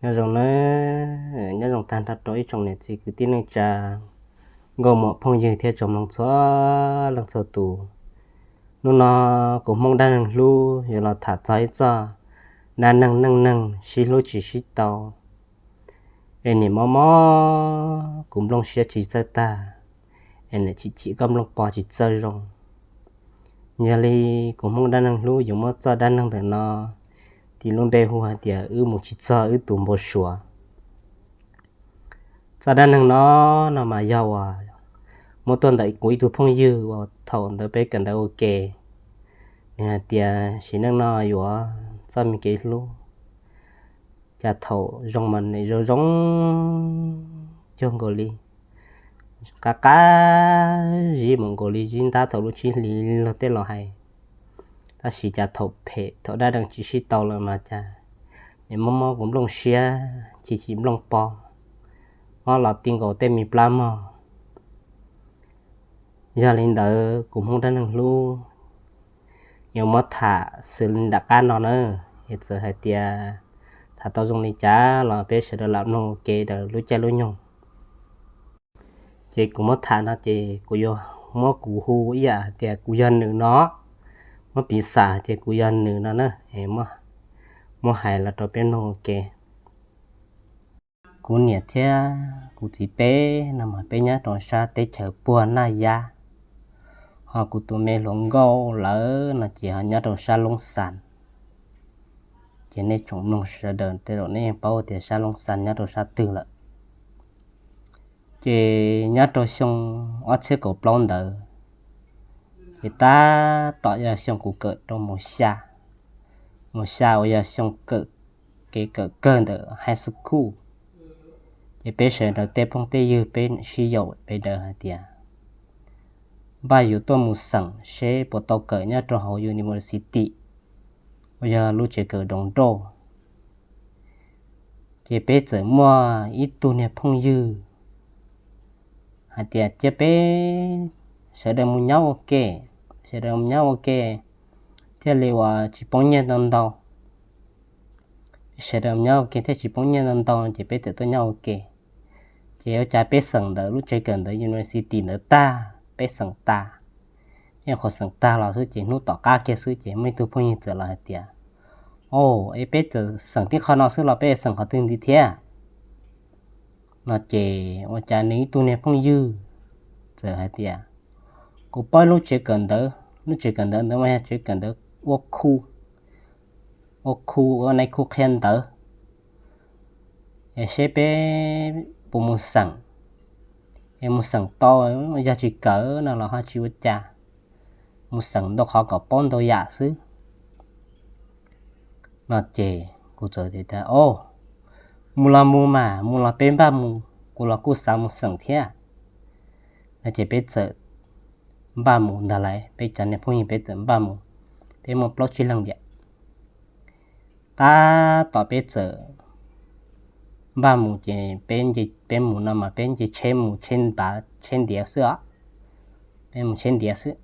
Nyob zoo nawb, nyob zoo tag nrho rau ib tsoom niam txiv kwv tij neej tsa, nkauj muam phooj ywg thiab tsoom mloog txhua leej txhua tus. Hnub no kuv Hmoob dab neeg hlub yuav los tham txog ib txoj dab neeg neej neeg sib hlub tsis sib tau, es nim mob mob kuv nplooj siab tsis txawj tag, es nim chim chim koj nplooj pog tsis txawj zoo. Yog li kuv Hmoob dab neeg hlub yuav muab txoj dab neeg ntawm no tis lub npe hu hais tias wb mus tsis txog wb tus npau suav. Txoj dab neeg no, no mas yog uas muab tuaj ntawm kuv ib tug phooj ywg uas thaum ntawd peb kawm ntawv ua ke. Nws hais tias sim neej no yuav txoj me kev hlub, cas thaum zoo mas nim zoo zoo cuag nkaus li, qab qab zib mus nkaus li zib ntab thaum lub tsib hlis luag tej laus hais. Tab sis cas thaum phem thaum dab neeg tsis sib tau lawm mas cas nim mob mob kuv nplooj siab, chim chim nplooj pog, mob los ti nkaus tej me plab mog. Yog li ntawd kuv Hmoob dab neeg hlub yuav muab tham xws li nram qab no na, es txawm hais tias tham tau zoo li cas los peb sawv daws lam mloog ua ke daws lub caij lub nyoog. Ces kuv muab tham no ces kuv yuav muab kuv hu ib yam hais tias kuv yog nws no, muab piv xam hais tias kuv yog nws no na, muab hais los rau peb mloog ua ke. Kuv niam thiab kuv txiv peb no mas peb nyob rau sab teb chaws puag Naj Yab, ho kuv tus me hluas nkauj lawv no ces ho nyob rau sab Loob Xas. Ces nej tsoom mloog sawv daws tej zaum nej yeej paub tias sab Loob Xas nyob rau sab twg lawm. Ces nyob rau xyoo ob txhiab kaum plaub ntawd, ces tab tom yog xyoo kuv kawm rau mus xya, mus xya uas yog xyoo kawm, kev kawm kawg ntawm high school. Ces peb sawv daws tej phooj tej ywg peb sib yaum peb daws hais tias npaj yuav tuaj mus xeem seb puas tau kawm nyob rau hauv university uas yog lub tsev kawm doos nrauj. Ces peb txawm muaj ib tug niag phooj ywg hais tias cia peb sawv daws mus nyob ua ke, sawv daws mus nyob ua ke thiaj li uas tsis poob nyiaj ntau ntau. Sawv daws mus nyob ua ke thiaj tsis poob nyiaj ntau ntau ces peb txawm tuaj nyob ua ke. Ces ua cas peb xeem ntawm lub tsev kawm ntawv university ntawd tag, peb xeem tas, yeej qhuav xeem tag los xwb ces hnub tom qab kiag xwb ces muaj ib tug phooj ywg txawm los hais tias, o, es peb txawm xeem tib qho no xwb los peb xeem qhov twg ntxiv thiab? No ces ua cas nws ib tug niag phooj ywg txawm hais tias, kuv paub lub tsev kawm ntawv, lub tsev kawm ntawv ntawd mas yog tsev kawm ntawv ua khu, ua khu ua nais khu qhia ntawv, es seb peb puas mus xeem, es mus xeem tau, yog tsis kawm no los ho tsis ua cas, mus xeem ntau qhov kom paub ntau yam xwb. No ces kuv txawm tias, o, mus los mus mas, mus los peb npaj mus, kuv los kuj xav mus xeem thiab. No ces peb txawm npaj mus ntag lauj, peb cov niag phooj ywg peb txawm npaj mus, peb muaj plaub tsib leeg tiag. Tab tom peb txawm npaj mus ces peb, peb mus no mas peb nce tsheb mus tsheb npav tsheb ntiav xwb os, peb mus tsheb ntiav xwb.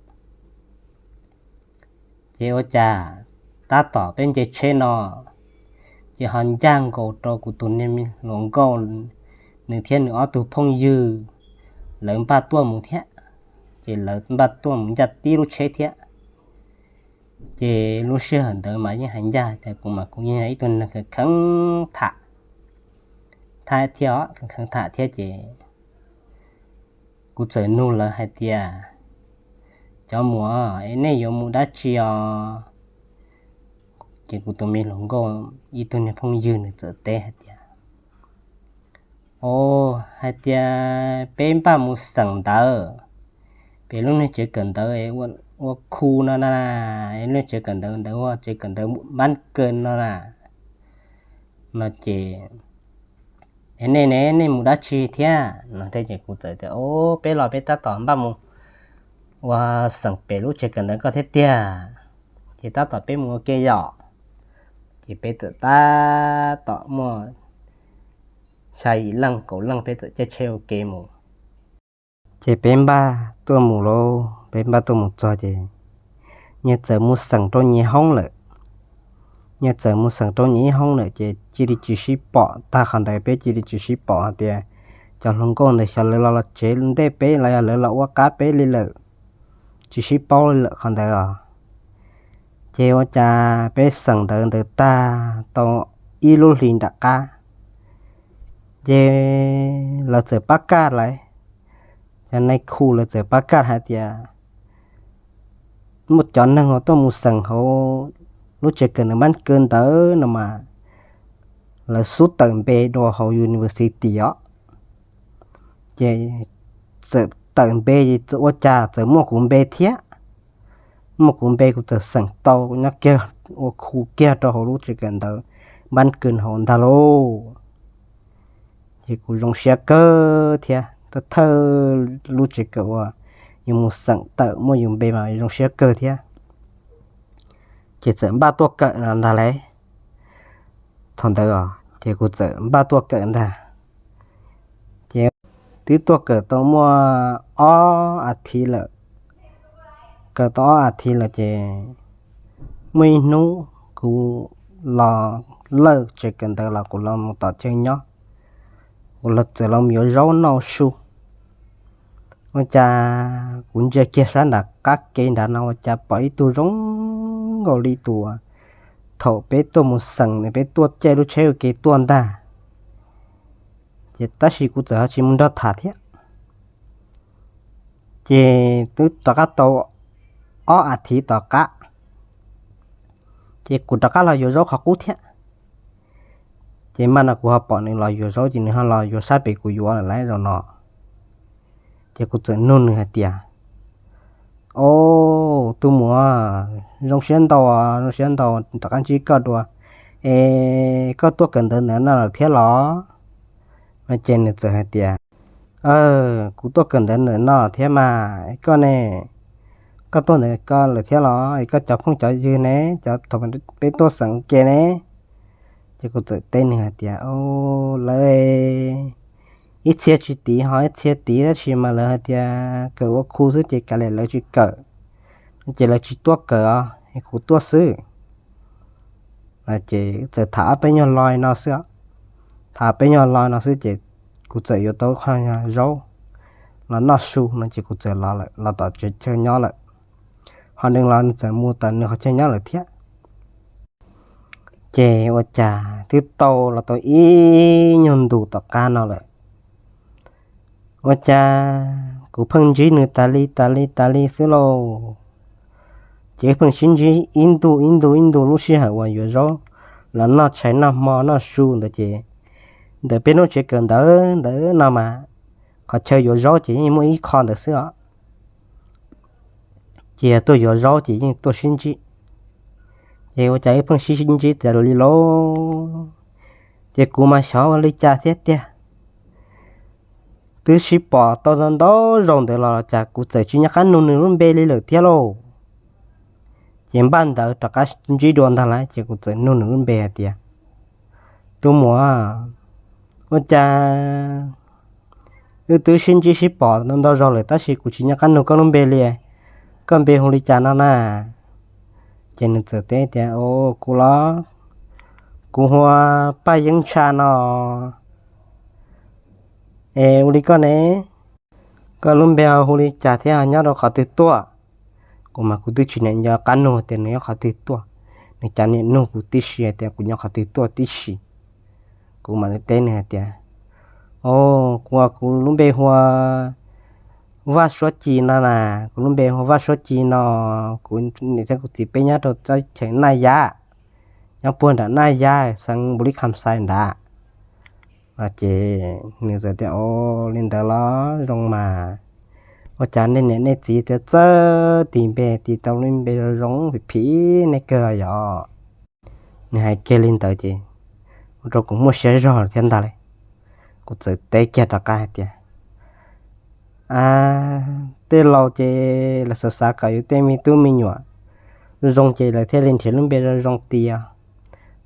Ces ua cas tab tom peb nce tsheb no, ces ho ncaj nkaus rau kuv tus niag me hluas nkauj, nws thiab nws ob tug phooj ywg, lawv npaj tuaj mus thiab. Ces lawv npaj tuaj mus ncaj tib lub tsheb thiab. Ces lub sij hawm ntawd mas yeej hais ncaj tias kuv mas kuv yeej yog ib tug neeg kheev tham, tham thiab os, kheev tham thiab ces kuv txawm nug lawv hais tias, cov muam, es nej yuav mus dab tsi os? Ces kuv tus me hluas nkauj ib tug niag phooj ywg nws txawm teb hais tias, o, hais tias peb npaj mus xeem ntawv, peb lub niag tsev kawm ntawv ua khu no na, lub tsev kawm ntawv ntawd ua tsev kawm ntawv npab kaw no na. No ces, es nej ne, nej mus dab tsi thiab no thiab? Ces kuv txawm tias, o, peb los peb tab tom npaj mus ua xeem pem lub tsev kawm ntawv koj thiab tiag, ces tab tom peb mus ua ke yom. Ces peb txawm tab tom muaj xya yim leej kaum leej peb txawm caij tsheb ua ke mus. Ces peb npaj tuaj mus lauj, peb npaj tuaj mus txog ces nyias txawm mus xeem rau nyias hoob lawm. Nyias txawm mus xeem rau nyias ib hoob lawm ces cia li tsis sib pom. Tag qhov ntawd peb cia li tsis sib pom hais tias cov hluas nkauj ntawd xyov lawv los los tsev ntej peb los yog lawv los ua qab peb li lawm, tsis sib paub li lawm qhov ntawd os. Ces ua cas peb xeem ntawd ntawd tag tau ib lub hlis nram qab, ces lawv txawm pab kaj lawm. Cov nais khu lawv txawm pab kaj hais tias muaj cov neeg uas tuaj mus xeem hauv lub tsev kawm ntawv Npab Kaw ntawd no mas lawv xub tawm npe dua hauv university os. Ces txawm tawm npe, ua cas txawm muaj kuv npe thiab. Muaj kuv npe kuv txawm xeem tau nyob kiag ua khu kiag rau hauv lub tsev kawm ntawv Npab Kaw hauv ntag lauj. Ces kuv zoo siab kawg thiab, thawj thawj lub tsev kawm uas yus mus xeem tawm muaj yus npe mas zoo siab kawg thiab. Ces txawm npaj tuaj kawm no ntag lauj. Thaum ntawd os ces kuv txawm npaj tuaj kawm ntag. Ces twb tuaj kawm tau muaj ob as thiv lawm. Kawm tau ob as thiv lawm ces muaj ib hnub kuv los lawj tsev kawm ntawv los kuv los mus tom chaw nyob, kuv los txawm los yuav zaub noj su. Ua cas kuv ntsia kiag sab nram qab ke nrad no ua cas pom ib tug zoo nkaus li tus thaum peb tuaj mus xeem peb tuaj caij lub tsheb ua ke tuaj ntag. Ces tab sis kuv txawm ho tsis mus nrog tham thiab. Ces twb rov qab tau ob as thiv tom qab, ces kuv rov qab los yuav zaub qhov qub thiab. Ces mas no kuv ho pom nws los yuav zaub ces nws ho los yuav sab pem kuv yuav lawm lauj zaum no. Ces kuv txawm nug nws hais tias, Au, tus muam, zoo siab ntau, zoo siab ntau rov qab ntsib koj dua. Es koj tuaj kawm ntawv ntawm no lawm thiab los? No ces nws txawm hais tias, Kuv tuaj kawm ntawv ntawm no thiab mas, koj ne? Koj tuaj ntawm ko lawm thiab los? Es koj cov phooj cov ywg ne, cov thaum peb tuaj xeem ke ne? Ces kuv txawm teb nws hais tias, Au, lawv ib txhia tsis tiv ho ib txhia tiv, tab sis mas lawv hais tias kawm ua khu xwb ces kav liam lawv tsis kawm, ces lawv tsis tuaj kawm os, es kuv tuaj xwb. Ces txawm tham ob peb nyuag lo no xwb, tham peb nyuag lo no xwb ces kuv txawm yuav tau qho zaub los noj su no ces kuv txawm los lawm, los tom tsev chaw nyob lawm. Ho nws los nws txawm mus tom nws qhov chaw nyob lawm thiab. Ces ua cas twb tau los tau ib nyuag ntus tom qab no lawm, ua cas kuv pheej ntsib nws tas li tas li tas li xwb lauj. Ces wb pheej sib ntsib ib ntu ib ntu ib ntu, lub sij hawm uas yuav zaub los noj tshais noj hmo noj su ntawd ces ntawm peb lub tsev kawm ntawv ntawd no mas qhov chaw yuav zaub ces yeej muaj ib qho ntawd xwb os. Ces yog tuaj yuav zaub ces yeej tuaj sib ntsib. Ces ua cas wb pheej sib ntsib tas li lauj. Ces kuv mas xyov ua li cas thiab tiag, twb sib pom tau ntau zaus ntawd los cas kuv txawm tsis nco qab nug nws lub npe li lawm thiab lauj. Ces npaj ntawd rov qab ntsib dua ntag lauj, ces kuv txawm nug nws lub npe hais tias, Tus muam, ua cas wb twb sib ntsib sib pom ntau zaus lawm tab sis kuv tsis nco qab nug koj lub npe li, koj npe hu li cas no na? Ces nws txawm teb tias, Au, kuv los, kuv hu ua Paj Yeeb Ntsha no. Es ua li koj ne, koj lub npe ho hu li cas thiab ho nyob rau qhov twg tuaj? Kuv mas kuv twb tsis niam nco qab nug tias nws nyob qhov twg tuaj, nws cas niam nug kuv tib si hais tias kuv nyob qhov twg tuaj tib si. Kuv mam li teb nws hais tias, Au, kuv, kuv lub npe hu ua Vaj Suab Ci no na, kuv lub npe hu ua Vaj Suab Ci no, kuv niam thiab kuv txiv peb nyob rau teb chaws Naj Yab, nyob puag nram Naj Yab xeev Npus Lis Kham Xais nrad. Ces nws txawm tias, Au, li ntawd los zoo mas, ua cas nej niam nej txiv txawj txawj tis npe, tis tau lub npe zoo zoo phim phim nej kawg yom? Nws hais kiag li ntawd ces ua rau kuv muaj siab zog thiab ntag lauj. Kuv txawm teb kiag rov qab hais tias, A, tej laus ces lawv xav xav kom yus tej me tub me nyuam zoo ces lawv thiaj li nrhiav lub npe zoo zoo tis.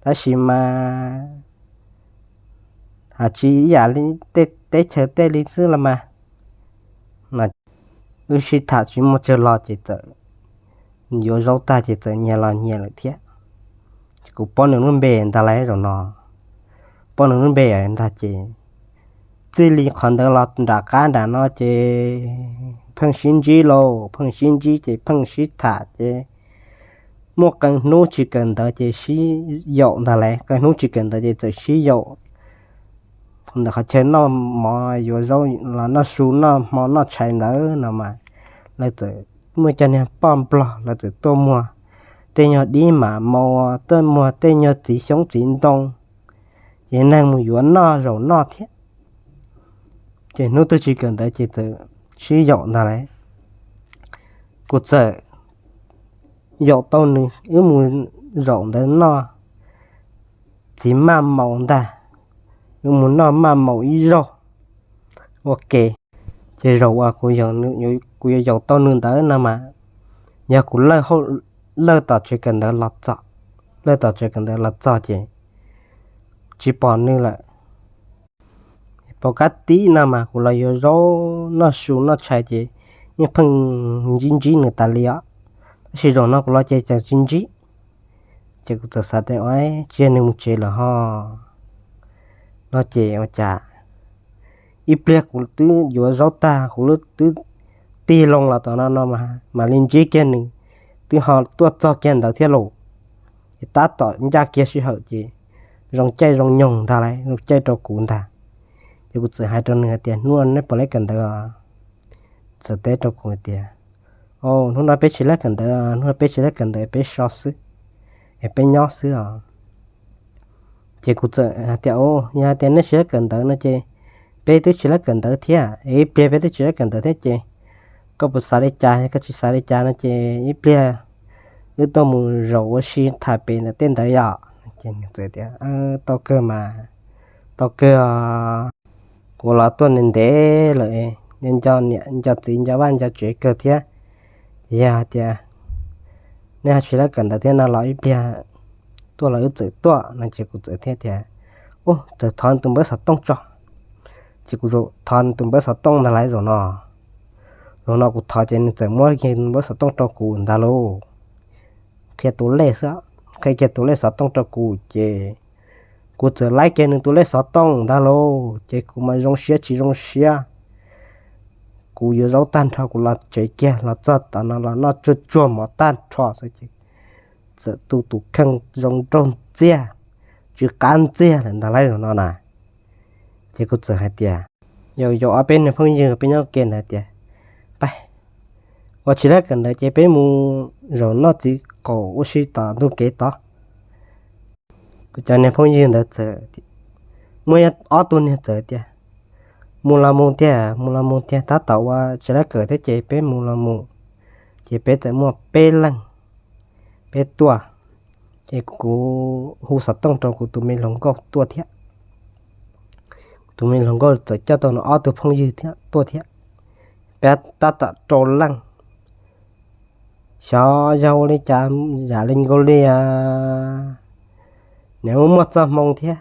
Tab sis mas ha tsis ib yam li tej teb chaws tej li xwb los mas. Wb sib tham tsis muaj tsawg lo ces txawm yuav zaub tag ces txawm nyias los nyias lawm thiab. kuv paub nws lub npe ntag lauj zaum no. Paub nws lub npe ntag ces txij li qhov ntawd los nram qab nram no ces pheej sib ntsib lauj, pheej sib ntsib ces pheej sib tham ces muaj qee hnub tsis kawm ntawv ces sib yaum ntag lauj, qee hnub tsis kawm ntawv ces txawm sib yaum ntawm qhov chaw noj mov yuav zaub los noj su noj hmo noj tshais ntawd no mas lawv txawm muaj cov niag poj nplog lawv txawm tuaj muag tej nyuag dib mam maus, tuaj muag tej nyuag txiv xyoob txiv ntoo, ces neeg mus yuav noj zaum noj thiab. Ces hnub twg tsis kawm ntawv ces txawm sib yaum ntag lauj. Kuv txawm yaum tau nws wb mus zaum ntawd noj txiv maj maus ntag, wb mus noj maj maus ib zaug ua ke. Ces zaum uas kuv yuav yaum tau nws ntawd no mas yog kuv lawj tom tsev kawm ntawv los txog, lawj tom tsev kawm ntawv los txog ces tsis pom nws lawm. Pom kab tib no mas kuv los yuav zaub noj su noj tshais ces yeej pheej ntsib ntsib nws tas li os. Tab sis zaum no kuv los ces tsis ntsib. Ces kuv txawm xav tias tsis yog nws mus tsev lawm ho no ces ua cas ib pliag kuv twb yuav zaub tag kuv twb tig loo los tom no no mam li ntsib kiag nws twb ho tuaj txog kiag ntawd thiab lauj. Ces tab tom ncaj kiag sij hawm ces zoo caij zoo nyoog ntag lauj, zoo caij rau kuv ntag. Ces kuv txawm hais rau nws hais tias hnub no neb puas laib kawm ntawv? Txawm teb rau kuv hais tias hnub no peb tsis laib kawm ntawv, hnub no peb tsis laib kawm ntawv, peb so xwb es peb nyob xwb os. Ces kuv txawm hais tias yog hais tias neb tsis laib kawm ntawv no ces peb twb tsis laib kawm ntawv thiab, ib pliag peb twb tsis laib kawm ntawv thiab ces koj puas xav li cas, koj tsis xav li cas no ces ib pliag wb tuaj mus zaum ua si tham pem ntawm tej ntawd yom. Ces nws txawm tias tau kawg mas, tau kawg. Kuv los tuaj ntev ntev lawm, nco niam nco txiv nco vaj nco tsev kawg thiab. Ces yog hais tias neb ho tsis laib kawm ntawv thiab no los ib pliag tuaj los wb txawm tuaj no ces kuv txawm thiaj tias ub, txawm thov nws tus npawb xov tooj tso. Ces kuv thov nws tus npawb xov tooj ntag lauj zaum no. Zaum no kuv thov ces nws txawm muab kiag npawb xov tooj rau kuv ntag lauj. Qhia tus lej xwb, qhia kiag tus lej xov tooj rau kuv ces kuv txawm laib kiag nws tus lej xov tooj ntag lauj. Ces kuv mas zoo siab tsis zoo siab, kuv yuav zaub tag nrho kuv los tsev kiag los txog tom no los noj tsuag tsuag mov tag nrho xwb ces txawm tu tus kheej zoo nraug ntxiag, tsw qab ntxiag lawm ntag lauj zaum no na. Ces kuv txawm hais tias, yaum yaum ob peb niag phooj ywg peb nyob ua ke ntawd tias, pab, ua tsis laib kawm ntawv ces peb mus zaum noj txiv qaum ua si tom ntug kev tod. Kuv cov niag phooj ywg ntawd txawm, muaj ob tug niag txawm tias, mus los mus tiag, mus los mus tiag, tab tom ua tsis laib kawm thiab ces peb mus los mus. Ces peb txawm muaj peb leeg, peb tuaj. Ces kuv hu xov tooj rau kuv tus me hluas nkauj tuaj thiab. Kuv tus me hluas nkauj txawm coj tau nws ob tug phooj ywg thiab tuaj thiab. Peb tab tom rau leej. Xyov yog ua li cas yam li nkaus li, nws muaj txoj hmoo thiab,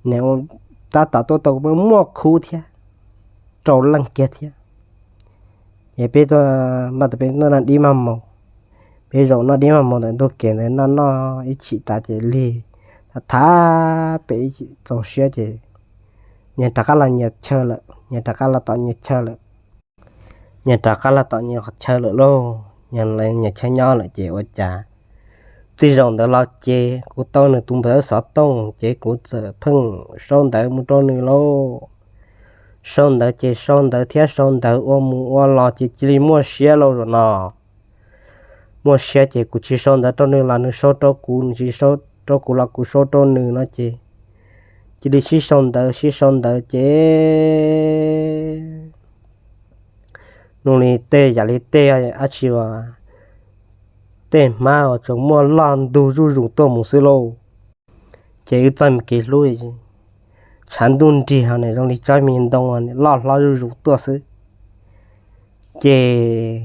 nws tab tom tuaj tau muaj khub thiab, rau leej kiag thiab. Ces peb tuaj, peb tuaj noj dib maj maus, peb zaum noj dib maj maus ntawm ntug kev ntawd noj noj ib chim tas ces lig, tham tham pem ib chim txaus siab ces nyias rov qab los nyias chaw lawm, nyias rov qab los tom nyias chaw lawm. Nyias rov qab los tom nyias qhov chaw lawm lauj, nyias chaw nyob lawm ces ua cas txij zaum ntawd los ces kuv tau nws tus npawb xov tooj ces kuv txawm pheej sau ntawv mus rau nws lauj. Sau ntawv ces sau ntawv thiab sau ntawv ua mus ua los ces cia li muaj siab lauj zaum no. Muaj siab ces kuv tsis sau ntawv rau nws los nws sau rau kuv, nws tsis sau rau kuv los kuv sau rau nws no ces cia li sib sau ntawv sib sau ntawv ces zoo li tej yam li tej dab tsi uas tej hmab uas tseem muaj loj ntug zuj zus tuaj mus xwb lauj. Ces wb txoj me kev hlub tshav ntuj nrig ho zoo li tsob me ntoo loj hlob zuj zus tuaj xwb. Ces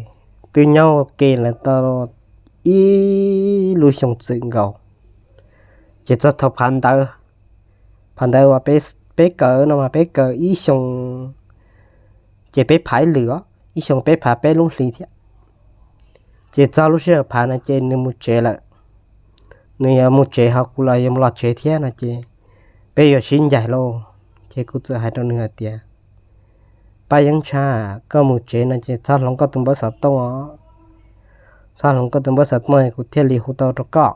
twb nyob ua ke lawm tau ib lub xyoo txwm nkaus, ces txog thaum phav ntawv, phav ntawv uas peb kawm no mas peb kawm ib xyoo, ces peb phav ib lwm os, ib xyoo peb phav peb lub hli thiab. Ces txog lub sij hawm phav no ces nws mus tsev lawm. nws yuav mus tsev ho kuv los yuav los tsev thiab no ces peb yuav sib ncaim lauj. Ces kuv txawm hais rau nws hais tias, Paj Yeeb Tsha, koj mus tsev no ces txhob hloov koj tus npawb xov tooj os, txhob hloov koj tus npawb xov tooj kuv thiaj li hu tau rau koj.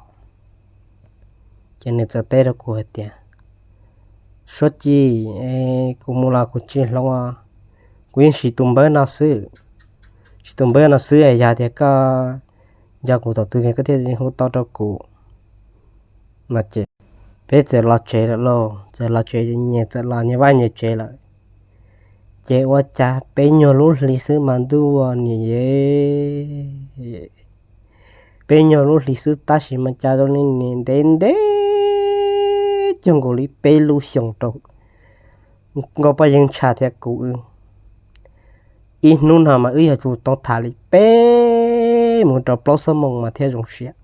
Ces nws txawm teb rau kuv hais tias, Suab Ci, kuv mus los kuv tsis hloov os, kuv yeej siv tus npawb no xwb, siv tus npawb no xwb, yog tias koj nco kuv thaum twg koj thiaj hu tau rau kuv no ces peb txawm los tsev lawm lauj. Txawm los tsev, nyias txawm los nyias vaj nyias tsev lawm. Ces ua cas peb nyuag lub hli xwb mas ntuj niam ye, peb nyuag lub hli xwb tab sis mas cas zoo li ntev ntev cuag nkaus li peb lub xyoos rau Nkauj Paj Yeeb Tsha thiab kuv wb. Ib hnub no mas wb yuav tsum tau tham li peb mus rau plaub xuab moos mas thiaj zoo siab.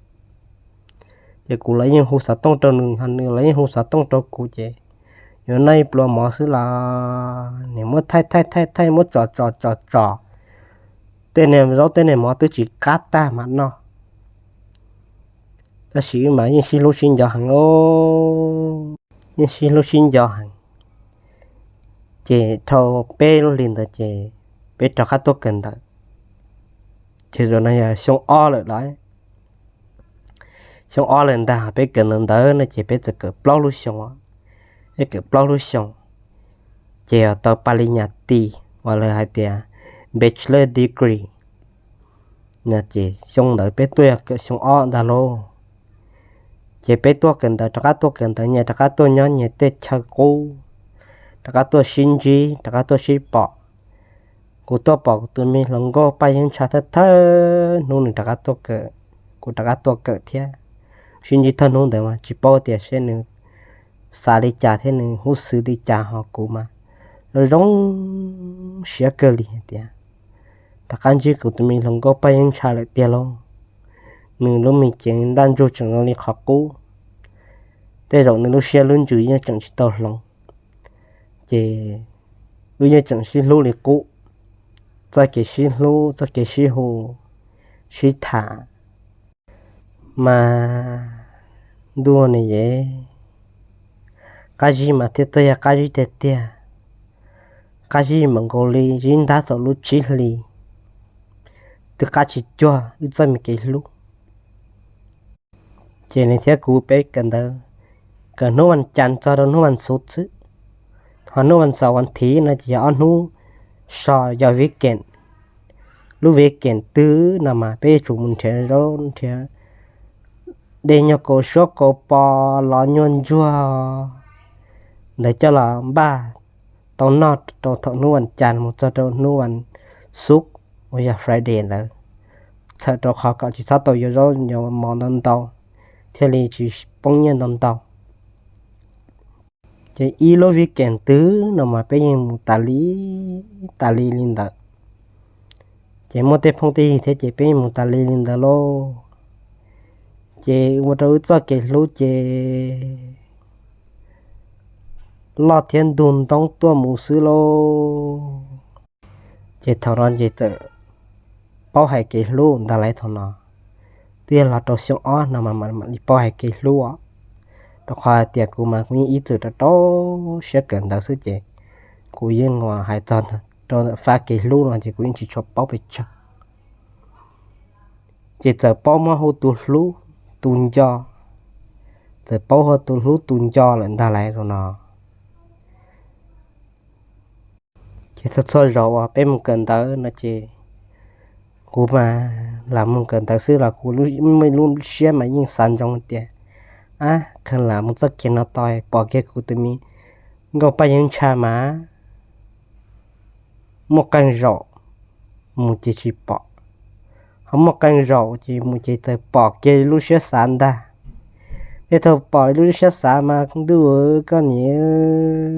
Ces kuv los yeej hu xov tooj rau nws, nws los yeej hu xov tooj rau kuv ces yuav noj ib pluas mov xwb los nws muab thaij thaij thaij thaij muab tsom tsom tsom tsom, tej niag zaub tej niag mov twb tsis qab tag mam noj. Tab sis wb mas yeej sib hlub sib nco heev os, yeej sib hlub sib nco heev. Ces dhau peb lub hli ntawd ces peb rov qab tuaj kawm ntawv. Ces zaum no yog xyoo ob lawm lauj. Xyoo ob lawm ntag, peb kawm ntawv ntawd no ces peb txawm kawm plaub lub xyoo, peb kawm plaub lub xyoo ces tau pa li nyas ti uas lawv hais tias bachelor degree no ces xyoo ntawd peb tuaj yog kawm xyoo ob ntag lauj. Ces peb tuaj kawm ntawv, rov qab tuaj kawm ntawv, nyias rov qab tuaj nyob nyias tej chaw qub, rov qab tuaj sib ntsib, rov qab tuaj sib pom. Kuv tuaj pom kuv tus me hluas nkauj Paj Yeeb Tsha thawj thawj hnub nws rov qab tuaj kawm, kuv rov qab tuaj kawm thiab. Sib ntsib thawj hnub ntawd mas tsis paub tias seb nws xav li cas thiab nws huj xwm li cas ho kuv mas zoo zoo siab kawg li hais tias rov qab ntsib kuv tus me hluas nkauj Paj Yeeb Tsha lawm tiag lauj. Nws lub me cev ntaj ntsug tseem zoo li qhov qub, tej zaum nws lub siab lub ntsws yeej tseem tsis tau hloov, ces wb yeej tseem sib hlub li qub. Txoj kev sib hlub, txoj kev sib hu, sib tham mas ntuj ne ye, qab zib mas thiaj txawj yog qab zib tiag tiag. Qab zib mas nkaus li zib ntab thaum lub tsib hli, twb qab tsis cuag wb txoj me kev hlub. Ces nws thiab kuv peb kawm ntawv, kawm hnub vas cas txog rau hnub vas xuv xwb, ho hnub vas xaum vas thiv no ces yog ob hnub so yog weekend. Lub weekend twg no mas peb yuav tsum mus nrhiav zaub nrhiav dej, nyuag kaus suab kaus pos los nyuag ntsuag ntawd coj los npaj tau noj rau thaum hnub vas cas mus txog rau hnub vas xuv uas yog Friday ntawd, txhawm rau qhov kom tsis txhob tau yuav zaub yuav mov ntau ntau thiaj li tsis poob nyiaj ntau ntau. Ces ib lub weekend twg no mas peb yeej mus tas li, tas li li ntawd. Ces muaj tej phooj tej ywg thiab ces peb yeej mus tas li li ntawd lauj. Ces ua rau wb txoj kev hlub ces loj thiab ntug ntoob tuaj mus xwb lauj. Ces thaum no ces txawm paub hais kev hlub ntag lauj. Thaum no twb yog los rau xyoo ob no mas mam li paub hais kev hlub os, rau qhov hais tias kuv mas kuv yeej ib txwm rau rau siab kawm ntawv xwb ces kuv yeej hais txog rau ntawm fab kev hlub no ces kuv yeej tsis tshua paub pes tsawg. Ces txawm paub muab hu tus hlub tus nco, txawm paub hu tus hlub tus nco lawm ntag lauj zaum no. Ces txhua txhua zaus uas peb mus kawm ntawv no ces kuv mas lam mus kawm ntawv xwb los kuv muaj lub siab mas yeej xav ntsoov tias, ab, kheev lam mus txoj kev no tau, pom kiag kuv tus me nkauj Paj Yeeb Tsha mas muaj qee zaum mus ces tsis pom, ho muaj qee zaum ces mus ces txawm pom kiag lub siab xav ntag. Tej thaum pom lub siab xav mas ntuj, koj niam,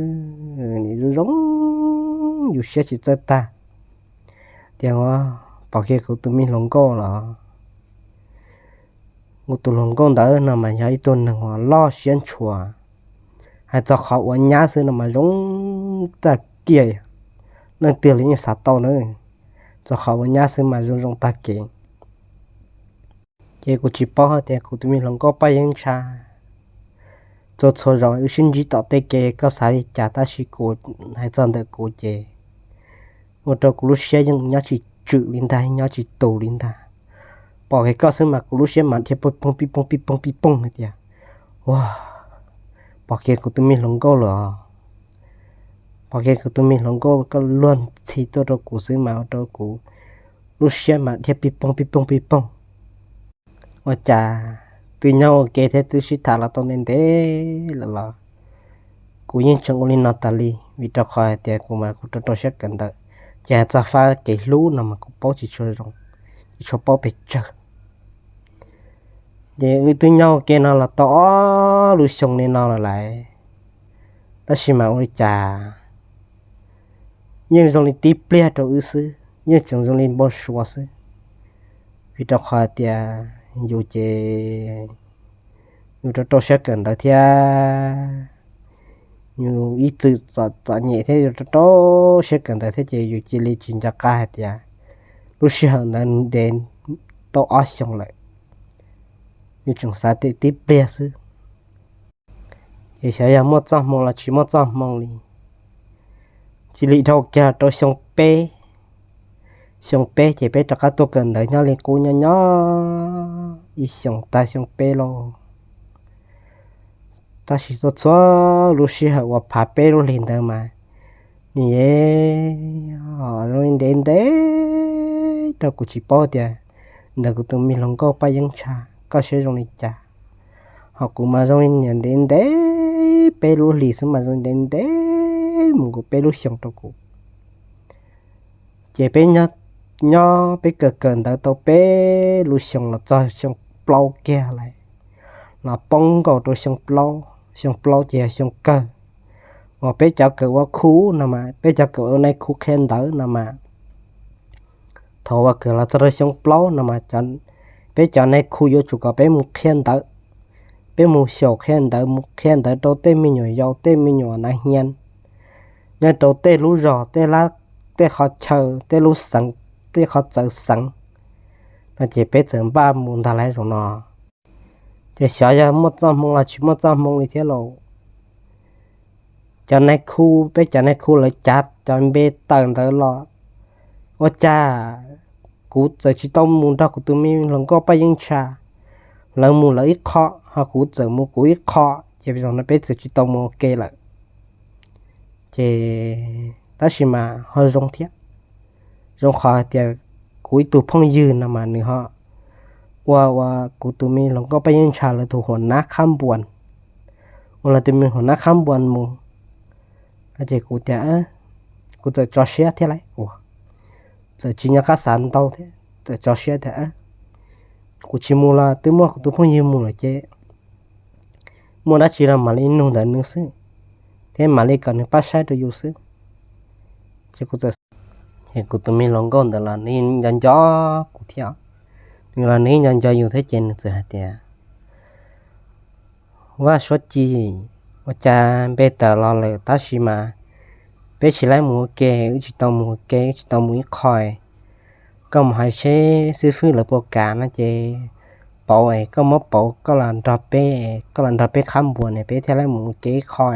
nim zoo zoo yus siab tsis txawj tag tias, pom kiag kuv tus me hluas nkauj los. Kuv tus hluas nkauj ntawd no mas yog ib tug neeg uas loj siab ntshua, hais txog qhov ua nyab xwb no mas zoo tag kiag, leej twg los yeej xav tau na. Txog qhov ua nyab xwb mas zoo zoo tag kev. Ces kuv tsis paub hais tias kuv tus me hluas nkauj Paj Yeeb Ntsha, txhua txhua zaus wb sib ntsib tom tej kev koj xav li cas, tab sis kuv hais txog ntawm kuv ces ua rau kuv lub siab yeej nyob tsis tswm li ntag, nyob tsis tus li ntag. Pom kiag koj xwb mas kuv lub siab mas dhia pij poog pij poog pij poog pij poog hais tias, ua, pom kiag kuv tus me hluas nkauj lawm os. Pom kiag kuv tus me hluas nkauj koj luag ntxhi tuaj rau kuv xwb mas ua rau kuv lub siab mas dhia pij poog pij poog pij poog. Ua cas twb nyob ua ke thiab twb sib tham los tau ntev ntev lawm los kuv yeej tseem ua li no tas li, vim rau qhov hais tias kuv mas kuv rau rau siab kawm ntawv, ces hais txog fab kev hlub no mas kuv paub tsis tshua zoo, tsis tshua paub pes tsawg. Ces wb twb nyob ua ke no los tau ob lub xyoo li no lawm lauj, tab sis mas ua li cas yeej zoo li tib pliag rau wb xwb, yeej tseem zoo li npau suav xwb. Vim rau qhov tias yus ces yus rau rau siab kawm ntawv thiab, yus ib txwm txom txom nyem thiab yus rau rau siab kawm ntawv thiab ces yus cia li tsis nco qab hais tias lub sij hawm ntawd ntev tau ob xyoos lawm, yus tseem xav tias tib pliag xwb. Ces xyov yog muaj txoj hmoo los tsis muaj txoj hmoo li, cia li dhau kiag rau xyoo peb. Xyoo peb ces peb rov qab tuaj kawm ntawv nyob li qub nyob nyob ib xyoos tag xyoo peb lauj. Tab sis txhua txhua lub sij hawm uas phav peb lub hlis ntawd mas nws yeej zoo li ntev ntev rau kuv tsis paub tias ntawm kuv tus me hluas nkauj Paj Yeeb Ntsha koj siab zoo li cas. Ho kuv mas zoo li niam ntev ntev peb lub hlis xwb mas zoo li ntev ntev mus nkaus peb lub xyoos rau kuv. Ces peb nyob, nyob peb kawm kawm ntawv tau peb lub xyoos los txog xyoo plaub kiag lawm, los poob nkaus rau xyoo plaub. Xyoo plaub ces yog xyoo kawg uas peb cov kawm ua khu no mas, peb cov kawm ua nais khu qhia ntawv no mas, thaum uas kawm los txog rau xyoo plaub no mas, peb cov nais khu yuav tsum kom peb mus qhia ntawv, peb mus xyaum qhia ntawv, mus qhia ntawv rau tej me nyuam yaus, tej me nyuam nav hia nyob rau tej lub zos, tej lab, tej qhov chaw, tej lub xeev, tej qhov txawv xeev no ces peb txawm npaj mus ntag lauj zaum no. Ces xyov yog muaj txoj hmoo los tsis muaj txoj hmoo li thiab lauj, cov nais khu, peb cov nais khu lawv cav cov npe tawm ntawd los, ua cas kuv txawm tsis tau mus nrog kuv tus me hluas nkauj Paj Yeeb Ntsha, lawv mus lawv ib qho, ho kuv txawm mus kuv ib qho, ces zaum no peb txawm tsis tau mus ua ke lawm. Ces tab sis mas ho zoo thiab, zoo qhov hais tias kuv ib tug phooj ywg no mas nws ho ua, ua kuv tus me hluas nkauj Paj Yeeb Ntsha lawv tus huam nab khab npuas, ua lawv tus me huam nab khab npuas mus. Ces kuv tias, kuv txawm tso siab thiab lauj, ua, txawm tsis nco qab xav ntau thiab txawm tso siab tias kuv tsis mus los twb muaj kuv tus phooj ywg mus lawm ces muaj dab tsi los mam li nug ntawm nws xwb, thiab mam li kom nws pab saib rau yus xwb. Ces kuv txawm, ces kuv tus me hluas nkauj ntawd los nws nco nco kuv thiab, nws los nws nco nco yus thiab ces nws txawm hais tias, Vaj Suav Ci, ua cas npe tawm los lawm tab sis mas peb tsis laib mus ua ke, wb tsis tau mus ua ke, wb tsis tau mus ib qho. Koj mus hais seb xib fwb lawv puas kam no ces pauv es koj muab pauv koj los nrog peb, koj los nrog peb khab npuas ne peb thiaj laib mus ua ke ib qho.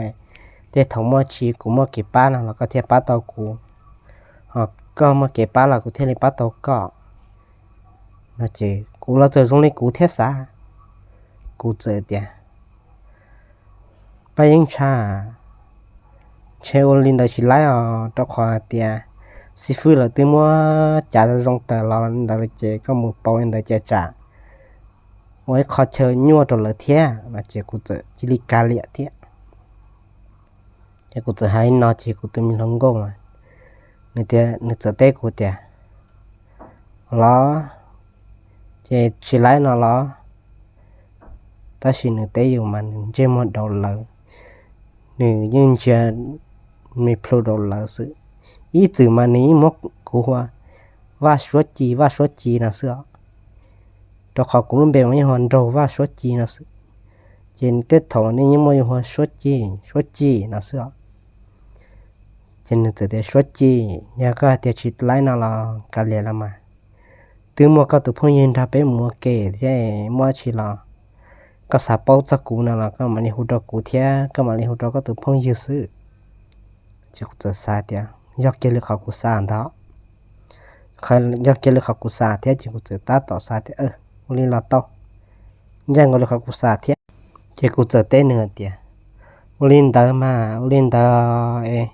Tej thaum muaj tsis kuv muaj kev pab no los koj thiaj pab tau kuv, ho koj muaj kev pab los kuv thiaj li pab tau koj. No ces kuv los txawm zoo li kuv thiab xav, kuv txawm tias, Paj Yeeb Ntsha, ntshe ua li ntawd tsis laib os, rau qhov hais tias xib fwb lawv twb muab cav zoo zoo tawm los li ntawd lawm ces koj mus pauv li ntawd ces tsam ua ib qho chaw nyuaj rau lawv thiab no ces kuv txawm cia li kav liam thiab. Ces kuv txawm hais li no ces kuv tus me hluas nkauj mas nws tias, nws txawm teb kuv tias, Los, ces tsis laib no los? Tab sis nws teb yus mas nws ntsej muag daus lawv, nws yeej ntsia me plhu daus lawv xwb. Ib txwm mas nws yeej muab kuv hu ua Vaj Suav Ci, Vaj Suav Ci no xwb os, rau qhov kuv lub npe mas yeej hu ua Nraug Vaj Suav Ci no xwb. Ces tej thaum nws yeej muab yus hu ua Suav Ci, Suav Ci no xwb os. Ces nws txawm tias, Suav Ci, yog koj hais tias tsis laib no los kav liam los mas, twb muaj koj tus phooj ywg nrog peb mus ua ke thiab, muaj dab tsi los koj xav paub txog kuv no los koj mam li hu rau kuv thiab koj mam li hu rau koj tus phooj ywg xwb. Ces kuv txawm xav tias yog kiag li qhov kuv xav ntag. Yog kiag li qhov kuv xav thiab ces kuv txawm tab tom xav tias ua li los tau, ncaj nkaus li qhov kuv xav thiab. Ces kuv txawm teb nws hais tias ua li ntawd mas ua li ntawd es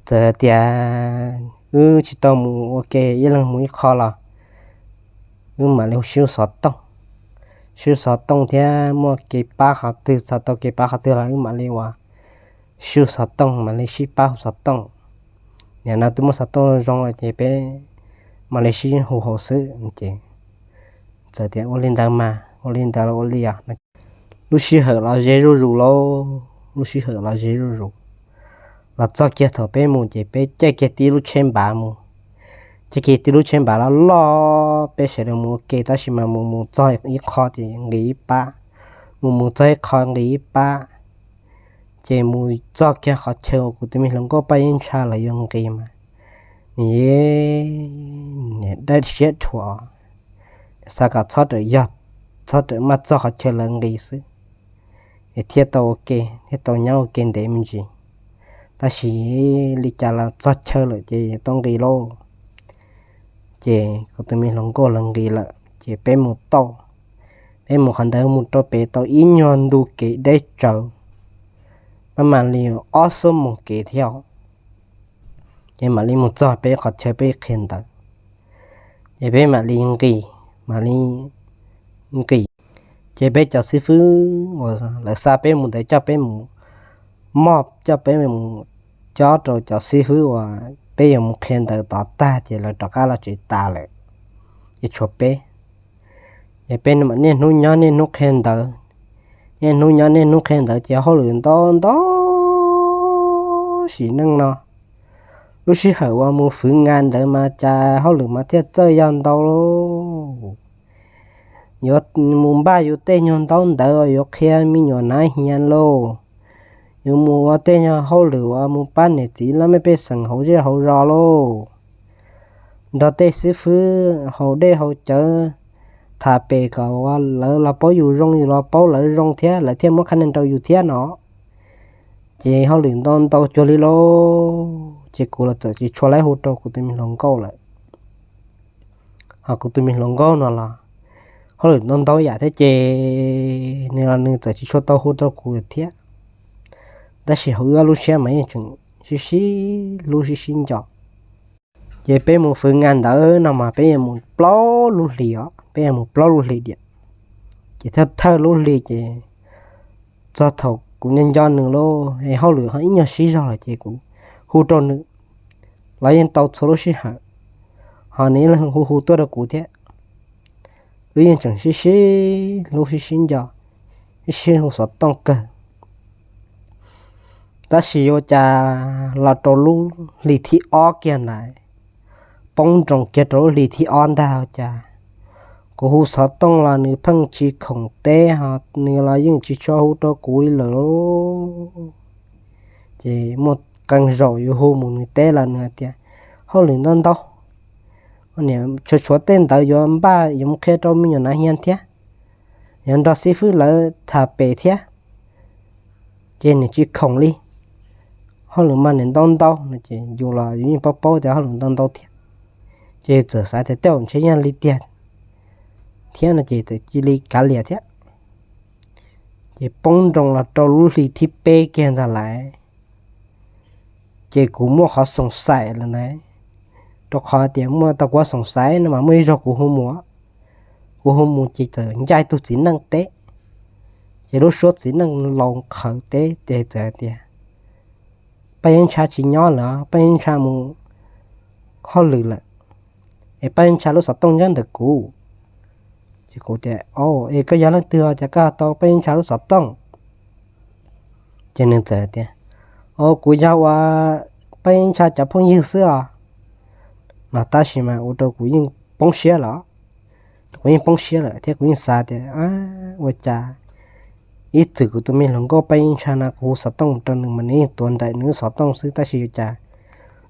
txawm tias wb tsis tau mus ua ke ib leeg mus ib qho los wb mam li sib hu xov tooj, sib hu xov tooj thiab muaj kev pab qhov twg, txog tau kev pab qhov twg los wb mam li ua sib hu xov tooj, mam li sib pab hu xov tooj. Nim no twb muaj xov tooj zoo lawm ces peb mam li sib hu hauv xwb ces txawm tias ua li ntawd mas ua li ntawd los ua li os. Lub sij hawm los ze zuj zus lauj, lub sij hawm los ze zuj zus. Los txog kiag thaum peb mus ces peb caij kiag tib lub tsheb npav mus, caij kiag tib lub tsheb npav loj loj, peb sawv daws mus ua ke tab sis mas mus mus txog ib qho ces nqis ib pab, mus mus txog ib qho nqis ib pab. Ces mus txog kiag qhov chaw uas kuv tus me hluas nkauj Paj Yeeb Ntsha lawv yuav nqis mas nws dab siab dhuav, xav kom txhob rawm yog, txhob rawm maj txog qhov chaw lawv nqis xwb es thiaj tau ua ke, thiaj tau nyob ua ke ntev me ntsis. Tab sis li cas los txog chaw lawm ces tau nqis lauj. Ces kuv tus me hluas nkauj lawv nqis lawm ces peb mus tau, peb mus qhov ntawd mus rau pem tau ib nyuag ntu kev deb tsawv, pab mam li ob xuab moos kev thiab, ces mam li mus txog peb qhov chaw peb qhia ntawv. Ces peb mam li nqis, mam li nqis. Ces peb cov xib fwb uas lawv xa peb mus ntawd coj peb mus, moj coj peb mus cob rau cov xib fwb uas peb yuav mus qhia ntawv tod tag ces lawv rov qab los tsev tas lawm, ces tshuav peb. Ces peb mam niaj hnub nyob niaj hnub qhia ntawv, niaj hnub nyob niaj hnub qhia ntawv ces hauj lwm ntau ntau sim neej no. Lub sij hawm uas mus fwv ngas ntawd mas cas hauj lwm mas thiaj txawj yog ntau lauj. Yuav mus npaj yus tej nyuag ntaub ntawv uas yuav qhia me nyuam nav hias lauj, yuav mus ua tej nyuag hauj lwm uas mus pab niam txiv laj mej pej xeem hauv zej hauv zos lauj, nrog tej xib fwb haus dej haus cawv tham pem kom lawv los paub yus zoo yus los paub lawv zoo thiab lawv thiaj muab qhab nees rau yus thiab no. Ces hauj lwm ntau ntau cuag li lauj, ces kuv los txawm tsis tshua laib hu rau kuv tus me hluas nkauj lawm. Ho kuv tus me hluas nkauj no los hauj lwm ntau ntau yam thiab ces nws los nws txawm tsis tshua tau hu rau kuv thiab. Tab sis hauv wb ob lub siab mas yeej tseem sib sib hlub sib sib nco. Ces peb mus fwv ngas ntawd no mas peb yuav mus plaub lub hlis os, peb yuav mus plaub lub hlis diam. Ces thawj thawj lub hlis ces txog thaum kuv nco nco nws lauj es hauj lwm ho ib nyuag sib zog lawm ces kuv hu rau nws los yeej tau txhua lub sij hawm, ho nws yeej hu hu tuaj rau kuv thiab. Wb yeej tseem sib sib hlub sib sib nco, sib sib hu xov tooj kawg. Tab sis ua cas los rau lub hlis thib ob kiag ntawd, poob nroos kiag rau lub hlis thib ob ntag ua cas kuv hu xov tooj los nws pheej tsis khoom teb ho nws los yeej tsis tshua hu rau kuv li lawm lauj. Ces muaj qee zaum yuav hu mus nws teb los nws hais tias hauj lwm ntau ntau, tshuav tshuav tej ntawv yuav npaj yuav mus qhia rau me nyuam nav hias thiab, yuav nrog xib fwb lawv tham pem thiab, ces nws tsis khoom li. Hauj lwm mas nws ntau ntau no ces yus los yus yeej paub paub tias hauj lwm ntau ntau thiab. Ces txawm xav tias tej zaum ntshe yog li tiag thiab no ces txawm cia li kav liam thiab. Ces poob nroos los rau lub hlis thib peb kiag ntag lawm, ces kuv muaj qhov xoom xaim lawm ntag, rau qhov tias muaj tau kuv xoom xaim no mas muaj ib zaug kuv hu mus, kuv hu mus ces txawm ncaj ib tug txiv neej teb, ces lub suab txiv neej laus qhawv teb ces txawm hais tias Paj Yeeb Ntsha tsis nyob lawm, Paj Yeeb Ntsha mus hauj lwm lawm, es Paj Yeeb Ntsha lub xov tooj nyob ntawm kuv. Ces kuv tias, es koj yog leej twg os cas koj tau Paj Yeeb Ntsha lub xov tooj? Ces nws txawm tias, o kuv yog ua Paj Yeeb Ntsha cov phooj ywg xwb os. Los tab sis mas ua rau kuv yeej poob siab lawm, kuv yeej poob siab lawm thiab kuv yeej xav tias ua cas ib txwm kuv tus me hluas nkauj Paj Yeeb Ntsha no kuv hu xov tooj rau nws mas nws yeej tuav nraim nws lub xov tooj xwb tab sis ua cas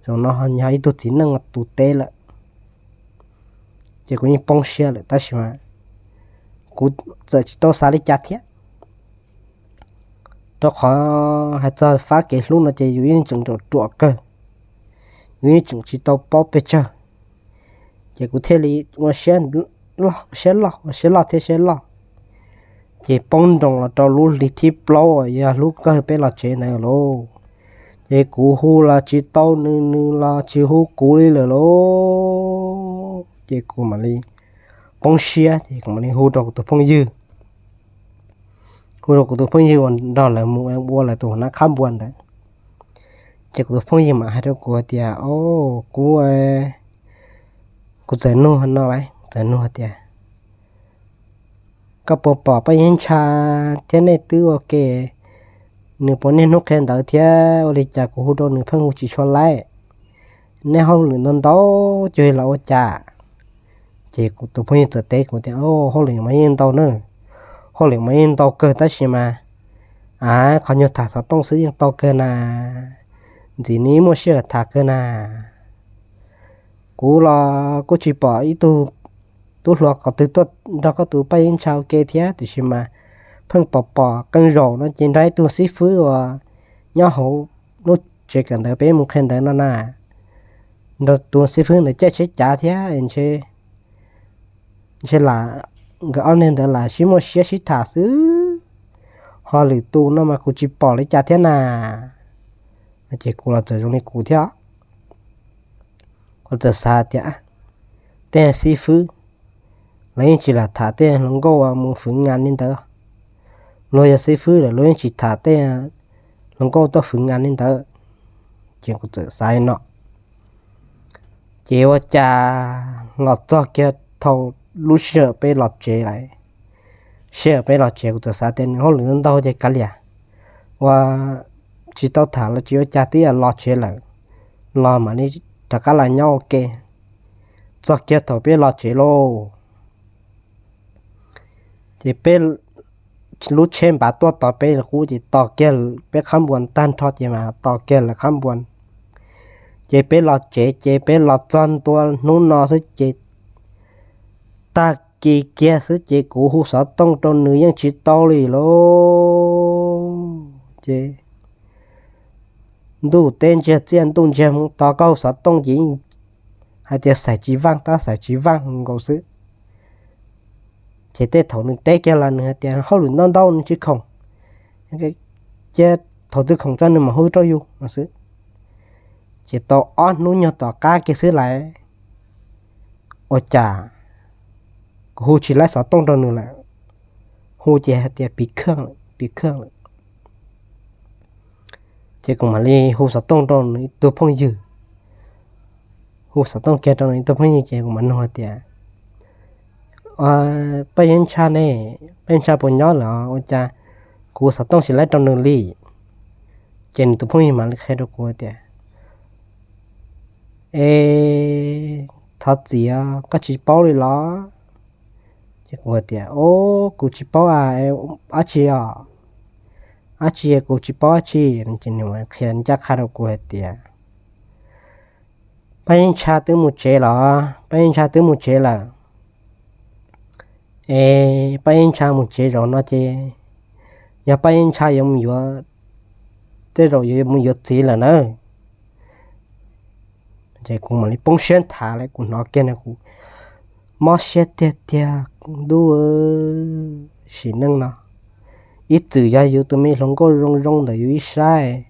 zaum no ho yog ib tug txiv neej tus teb lawm. Ces kuv yeej poob siab lawm tab sis mas kuv txawm tsis tau xav li cas thiab, rau qhov hais txog fab kev hlub no ces yus yeej tseem ruam ruam kawg, yus yeej tseem tsis tau paub pes tsawg. Ces kuv thiaj li ua siab loj, ua siab loj, ua siab loj thiab siab loj, ces poob nroos los rau lub hli thib plaub uas yog hlub kawg peb los tsev ntawd lauj. Ces kuv hu los tsis tau nws, nws los tsis hu kuv li lawm lauj. Ces kuv mam li poob siab ces kuv mam li hu rau kuv tus phooj ywg, hu rau kuv tus phooj ywg uas nrog lawv mus ua lawv tus nab qhab npua ntawd. Ces kuv tus phooj ywg mam hais rau kuv hais tias, o, kuv, kuv txawm nug no lawm, txawm nug hais tias, koj puas pom Paj Yeeb Ntsha thiab nej twb ua ke, nws puas niaj hnub qhia ntawv thiab ua li cas kuv hu rau nws pheej hu tsis tshua laib? Nej hauj lwm ntau ntau cuag li los ua cas? Ces kuv tus phooj ywg txawm teb kuv tias, o, hauj lwm mas yeej ntau na, hauj lwm mas yeej ntau kawg tab sis mas, a, qhov nyuag tham xov tooj xwb yeej tau kawg na, ntxim nws muaj sij hawm tham kawg na. Kuv los kuj tsis pom ib tug tub hluas qhov twg tuaj nrog koj tus Paj Yeeb Ntsha ua ke thiab tiam sis mas pheej pom pom qee zaum no ces nrog ib tug xib fwb uas nyob hauv lub tsev kawm ntawv peb mus qhia ntawv no na, nrog tus xib fwb ntawd caij tsheb cav thiab ntshe, ntshe lam, nkawd ob neeg ntawd lam sib muaj siab sib tham xwb, ho lwm tus no mas kuv tsis pom li cas thiab na. Ces kuv los txawm zoo li kuv thiab, kuv txawm xav tias tej xib fwb lawv yeej tsis lam tham tej hluas nkauj uas mus fwv ngas li ntawd, luag yog xib fwb lawm luag yeej tsis tham tej hluas nkauj tuaj fwv ngas li ntawd. Ces kuv txawm xav li no, ces ua cas los txog kiag thaum lub sij hawm peb los tsev lawm, sij hawm peb los tsev kuv txawm xav tias nws hauj lwm ntau ces kav liam, ua tsis tau tham los tsis ua cas twb yog los tsev lawm, los mam li rov qab los nyob ua ke. Txog kiag thaum peb los tsev lauj, ces peb, lub tsheb npav tuaj tos peb qub ces tos kiag peb qhab npua tag nrho ces mas tos kiag lawv qhab npua. Ces peb los tsev ces peb los txog ntua hnub no xwb ces tag kis kiag xwb ces kuv hu xov tooj rau nws yeej tsis tau li lauj. Ces ntuj teb ntsiag txiaj ntuj ntsiag hmoov to koj hu xov tooj ces yeej hais tias xaim tsis vaaj tab xaim tsis vaaj nkaus xwb. Ces tej thaum nws teb kiag los nws hais tias hauj lwm ntau ntau nws tsis khoom, cia thaum twg khoom tso nws mam hu rau yus no xwb. Ces tau ob hnub nyuag tom qab kiag xwb lawm, ua cas kuv hu tsis laib xov tooj rau nws lawm, hu ces hais tias piv kheej lawm, piv kheej lawm. Ces kuv mam li hu xov tooj rau nws ib tug phooj ywg, hu xov tooj kiag rau nws ib tug phooj ywg ces kuv mam nug hais tias, Paj Yeeb Ntsha ne, Paj Yeeb Ntsha puas nyob lawm ua cas kuv xov tooj tsis laib rau nws li? Ces nws tus phooj ywg mam li qhia rau kuv tias, E, thov txim os, koj tsis paub li los? Ces kuv hais tias, O, kuv tsis paub a, dab tsi os, dab tsi, kuv tsis paub dab tsi. Ces nws qhia ncaj qha rau kuv hais tias, Paj Yeeb Ntsha twb mus tsev los, Paj Yeeb Ntsha twb mus tsev lawm. E, Paj Yeeb Ntsha mus tsev zaum no ces yog Paj Yeeb Ntsha yuav mus yuav, tej zaum yuav mus yuav txiv lawm na. Ces kuv mam li poob siab nthav lawm, kuv hnov kiag no kuv mob siab tiag tiag. Ntuj, sim neej no ib txwm yog yus tus me hluas nkauj zoo zoo ntawm yus ib sab,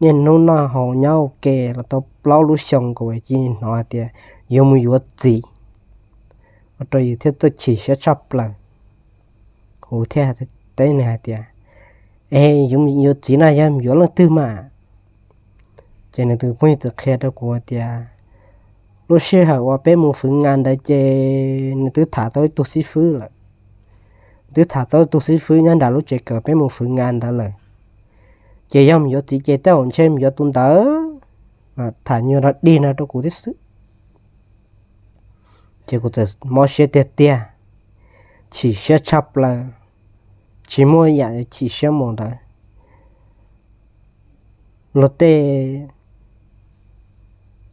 niaj hnub noj haus nyob ua ke los tau plaub lub xyoo nkaus cia li hnov hais tias yuav mus yuav txiv, ua rau yus thiaj txawj chim siab tshaj plaws. Kuv thiaj teb nws hais tias, E, yuav txiv no yog yuav leej twg mas? Ces nws tus phooj ywg txawm qhia rau kuv tias, lub sij hawm uas peb mus fwv ngas ntawd ces nws twb tham tau ib tug xib fwb lawm, twb tham tau ib tug xib fwb nyob nram lub tsev kawm peb mus fwv ngas ntawd lawm. Ces yog mus yuav txiv ces tej zaum ntshe mus yuav tus ntawd, tham nyuag rog dig no rau kuv thiab xwb. Ces kuv txawm mob siab tiag tiag, chim siab tshaj plaws, tsis muaj yam chim siab mus ntawd. Luag tej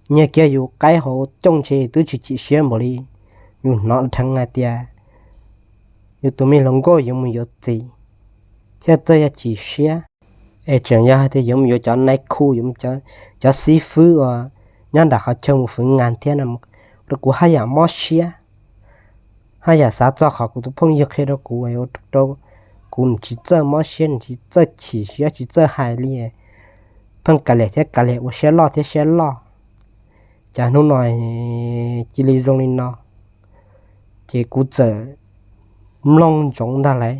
nyiag kiag yus qaib hauv cooj ntshe twb tsis chim siab npaum li Yus hnov dheev hais tias yus tus me hluas nkauj yuav mus yuav txiv thiab txawj yog chim siab, es tseem yog hais tias yuav mus yuav cov nais khu, yuav mus cov xib fwb uas nyob nram qhov chaw mus fwv nas thiab no, rau kuv haj yam mob siab, haj yam xav txog qhov kuv tus phooj ywg qhia rau kuv, rau kuv tsis txawj mob siab, tsis txawj chim siab, tsis txawj hais li, pheej kav liam thiab kav liam ua siab loj thiab siab loj. Cas hnub no cia li zoo li no, ces kuv txawm mloog ntsoov ntag lauj.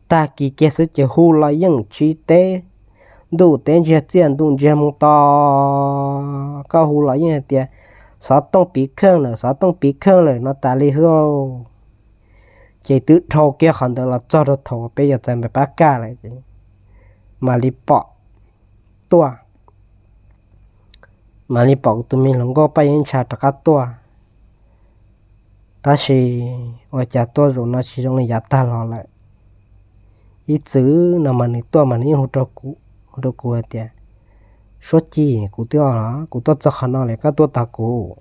Tag kis kiag xwb ces hu los yeej tsis teb, ntuj teb ntsiag txiaj ntuj ntsiag moo tos, koj hu los yeej hais tias xov tooj piv kheej lawm, xov tooj piv kheej lawm no tas li xwb. Ces twb dhau kiag qhov ntawd los txog rau thaum peb yuav txais npais pab kaj lawm, mam li pom tuaj, mam li pom kuv tus me hluas nkauj Paj Yeeb Ntsha rov qab tuaj. Tab sis ua cas tuaj zaum no tsis zoo li yav tag los lawm. Ib txwm no mas nws tuaj mas nws yeej hu rau kuv hais tias, Suab Ci, kuv twb, kuv tuaj txog qhov no lawm koj tuaj tos kuv.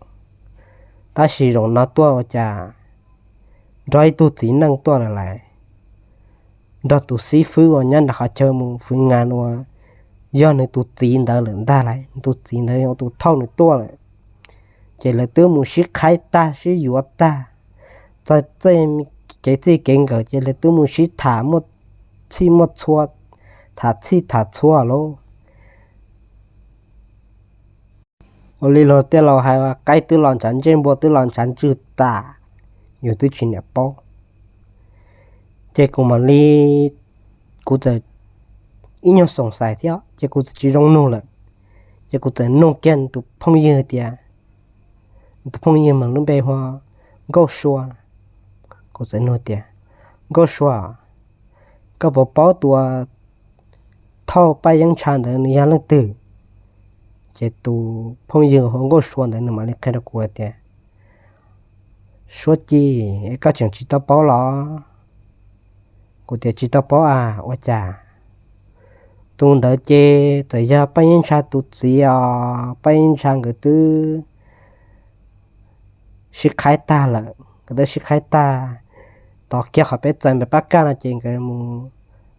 Tab sis zaum no tuaj ua cas nrog ib tug txiv neej tuaj lawm lauj, nrog tus xib fwb uas nyob nram qhov chaw mus fwv nas uas yog nws tus txiv ntawd lawm ntag lauj. Nws tus txiv ntawd yog tus thauj nws tuaj lawm. Ces lawv twb mus sib qhaib tag sib yuav tag, txog kev txij kev nkawm ces lawv twb mus sib tham muaj txhij muaj txhua, tham txhij tham txhua lauj. Ua li luag tej laus hais, qaib twb los ntshav ntsej, npua twb los ntshav ntswg tas, yus twb tsis niam paub. Ces kuv mam li, kuv txawm ib nyuag xoom xais thiab ces kuv txawm tsis zoo nug lawm. Ces kuv txawm nug kiag tus phooj ywg tias, tus phooj ywg mas lub npe hu ua Nkauj Sua. Kuv txawm nug tias, Nkauj Sua, koj puas paub tus thauj Paj Yeeb Ntsha ntawd nws yog leej twg? Ces tus phooj ywg hu ua Nkauj Sua ntawd nws mam li qhia rau kuv tias, Suab Ci, es koj tseem tsis tau paub los? Kuv tias, Tsis tau paub a, ua cas? Tus ntawd ces txawm yog Paj Yeeb Ntsha tus txiv os. Paj Yeeb Ntsha nkawd twb sib qhaib tag lawm, nkawd twb sib qhaib tag. Tos kiag qhov peb txais npais pab kaj no ces nkawd mus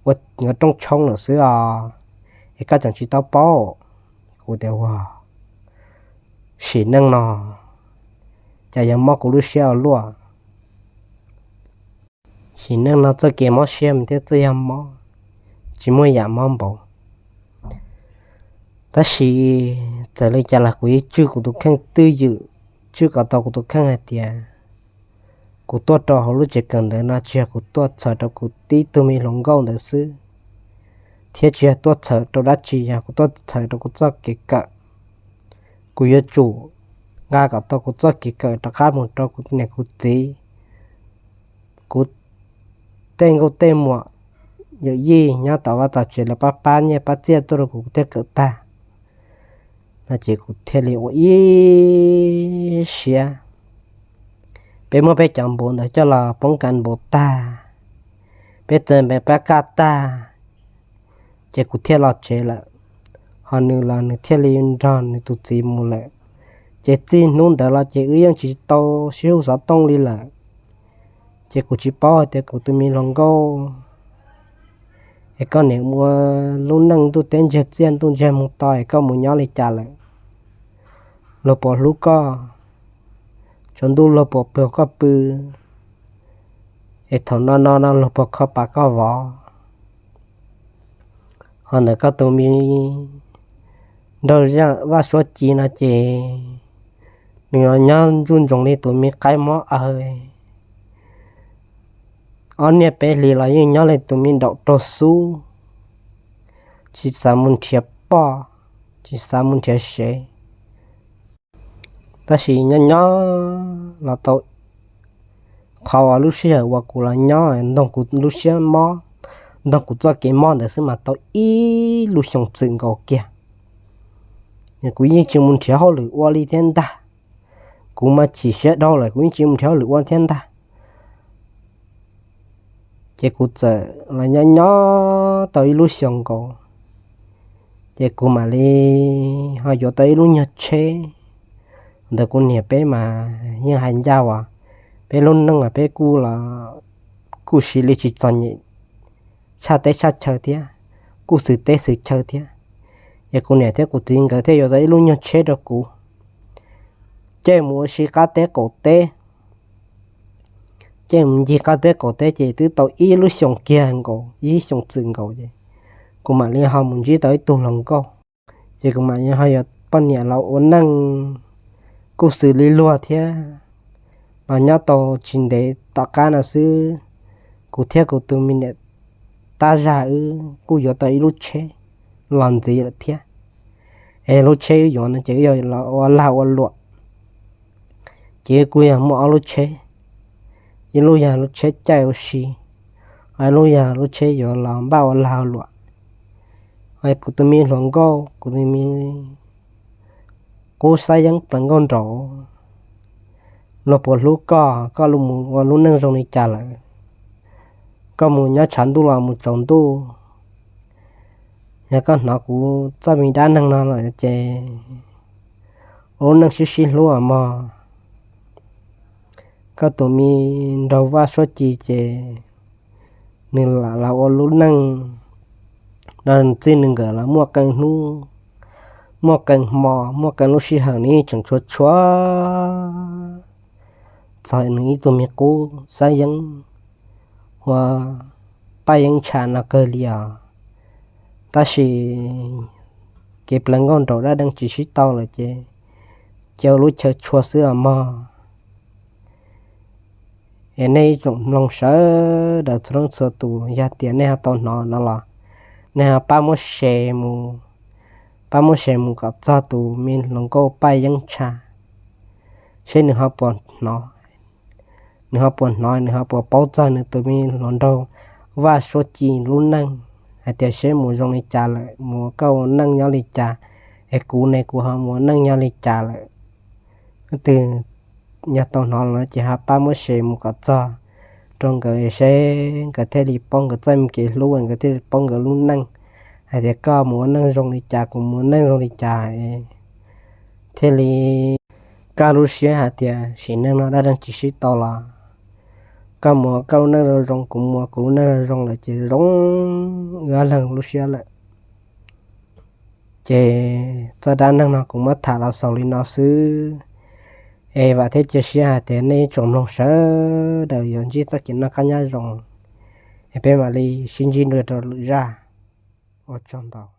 ua nkawd rooj tshoob lawm xwb os, es koj tseem tsis tau paub. Kuv tias, Ua, sim neej no cas yuav mob kuv lub siab ua luaj. Sim neej no txoj kev mob siab mas thiab txawj yog mob, tsis muaj yam mob npaum. Tab sis txawm li cas los kuv yeej tswj kuv tus kheej twj ywm, tswj kom tau kuv tus kheej hais tias kuv tuaj rau hauv lub tsev kawm ntawv no tsis yog kuv tuaj txhawm rau kuv tib tug me hluas nkauj ntawd xwb, thiab tsis yog tuaj txhawm rau dab tsi, yog kuv tuaj txhawm rau kuv txoj kev kawm. Kuv yuav tsum nqa kom tau kuv txoj kev kawm rov qab mus rau kuv niam kuv txiv, kuv tej nkauj tej muam, yawm yij nyob tom vaj tom tsev lawv pab pab nyiaj pab txiaj tuaj rau kuv thiaj kawm tag. No ces kuv thiaj li ua ib siab, peb muab peb cov npaum ntawd coj los poob kas npaum tag, peb txais npais pab kaj tag, ces kuv thiaj los tsev lawm. Ho nws los nws thiaj li nrog nws tus txiv mus lawm. Ces txij hnub ntawd los ces wb yeej tsis tau sib hu xov tooj li lawm. Ces kuv tsis paub hais tias kuv tus me hluas nkauj es koj niam ua lub neej ntuj teb ntsiag txiaj ntuj ntsiag moo to es koj mus nyob li cas lawm. Luag puas hlub koj, tsaus ntuj luag puas pw koj pw, es thaum no no no luag puas kho pas koj vov. Ho ntawm koj tus me nraug Vaj Suab Ci no ces nws los nyob ntsuj ntsoov li tus me qaib mob aw, ob niaj peb hlis los yeej nyob li tus me daum raug xub, tsis xav mus nrhiav poj, tsis xav mus nrhiav sev. Tab sis nyob nyob los tau qhov uas lub sij hawm uas kuv los nyob ntoog kuv lub siab mob, ntoog kuv txoj kev mob ntawd xwb mas tau ib lub xyoo txwm nkaus kiag. Kuv yeej tsis mus nrhiav hauj lwm ua li thiab ntag. Kuv mas chim siab dhau lawm kuv yeej tsis mus nrhiav hauj lwm ua thiab ntag. Ces kuv txawm los nyob nyob tau ib lub xyoo nkaus, ces kuv mam li ho yuav tau ib lub nyuag tsheb. Ntawd kuv niam peb mas yeej hais ncaj uas Peb lub neej mas peb kuj los kuj siv li tsis txom nyem tshaj teb tshaj chaw thiab, kuj xwm teb xwm chaw thiab. Es kuv niam thiab kuv txiv nkawd thiaj yuav tau ib lub nyuag tsheb rau kuv, ces mus ua si qab teb qaum teb. Ces mus ncig qab teb qaum teb ces twb tau ib lub xyoos kiag nkaus, ib xyoos txwm nkaus ces kuv mam li ho mus ntsib tau ib tug hluas nkauj. Ces kuv mam li ho yuav poj niam los ua neej kuj xws li luag thiab. Los nyob tau tsis ntev tom qab no xwb, kuv thiab kuv tus me niam tab zag wb kuj yuav tau ib lub tsheb los ntxiv lawm thiab. Es lub tsheb wb yuav no ces wb yuav los ua lag ua luam. Ces wb kuj yog muaj ob lub tsheb, ib lub yog lub tsheb caij ua si, ho ib lub yog lub tsheb yuav los npaj ua lag ua luam. Ho kuv tus me hluas nkauj, kuv tus me qub xab yeeb plaws nkauj nraud, luag puas hlub koj, koj mus ua lub neej zoo li cas lawm? Koj mus nyob tshav ntuj los mus tsaus ntuj, yog koj hnov kuv txoj me dab neeg no lawm ces ua lub neej sib sib hlub os mog. Koj tus me nraug Vaj Suab Ci ces nws lam los ua lub neej, nws txij nws nkawd los muaj qee hnub, muaj qee hmo, muaj qee lub sij hawm nws yeej tseem tshua tshua txog nws ib tug me qub xab yeeb ua Paj Yeeb Tsha no kawg li os. Tab sis kev plaws nkauj nraum dab deev tsis sib tau lawm ces cia ua lub chaw tshua xwb os mog. Es nej ib tsoom mloog sawv daws txhua leej txhua tus, yog tias nej ho tau hnov no los nej ho pab muab share mus, pab muab share mus kom txog tus me hluas nkauj Paj Yeeb Tsha, seb nws ho puas hnov, nws ho puas hnov, nws ho puas paub txog nws tus me hluas nraug Vaj Suab Ci lub neej, hais tias seb mus zoo li cas lawm, mus koj ua neej nyob li cas, es kuv ne kuv ho mus ua neej nyob li cas lawm. Leej twg yog tau hnov los ces ho pab muab share mus kom txog rau nkawd seb nkawd thiaj li paub nkawd txoj me kev hlub, nkawd thiaj li paub nkawd lub neej, hais tias koj mus ua neej zoo li cas, kuv mus ua neej zoo li cas, thiaj li kaj lub siab hais tias sim neej no dab neeg tsis sib tau los koj mus ua koj lub neej zoo zoo, kuv mus ua kuv lub neej zoo zoo lawm ces zoo ib leeg lub siab lawm. Ces txoj dab neeg no kuv muab tham los xaus li no xwb. Es vam thiab cia siab hais tias nej ib tsoom mloog sawv daws yuav ntsib txoj kev noj qab nyob zoo. Es peb mam li sib ntsib dua rau lwm zaj. Ua tsaug ntau.